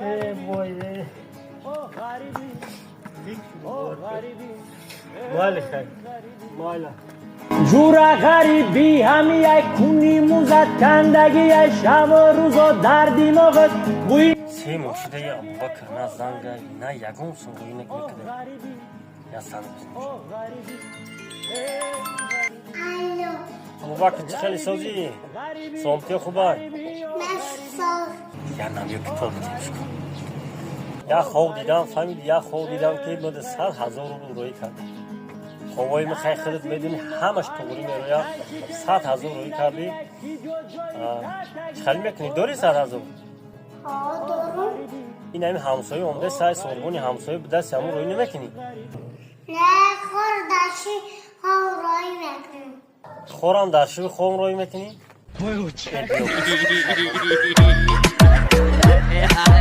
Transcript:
Э, вой, э. Майли, хай, майла. Ҷура, ғарибӣ ҳамияй куни музат кандагияй, шаву рӯзо дар димоғат бӯи. 3 моҳ шуда, я Абубакр на занга, на ягон сум рӯӣ накунад, я занг. Алло. Абубакр, чӣ хеле созӣ? Саломатиё хубай? Ман соз. Я намё китоб битемшко. Я хоб дидам, фаҳмиди? Я хоб дидам, ки мада 100 000 рубл рӯӣ кард. Хобои ма, хай, худат медонӣ, ҳамаш туғрӣ мероя. 100 000 рӯӣ кардӣ. Чӣ хеле мекунӣ? Дорӣ 100 000? Ҳо, дорум. Ин ҳами ҳамсоя омда, сай сорбони ҳамсоя дасти ҳамон рӯӣ намекунӣ? Не, хор даши хоб рой мекунам. Хорам дар шиби хоб рӯӣ мекунӣ?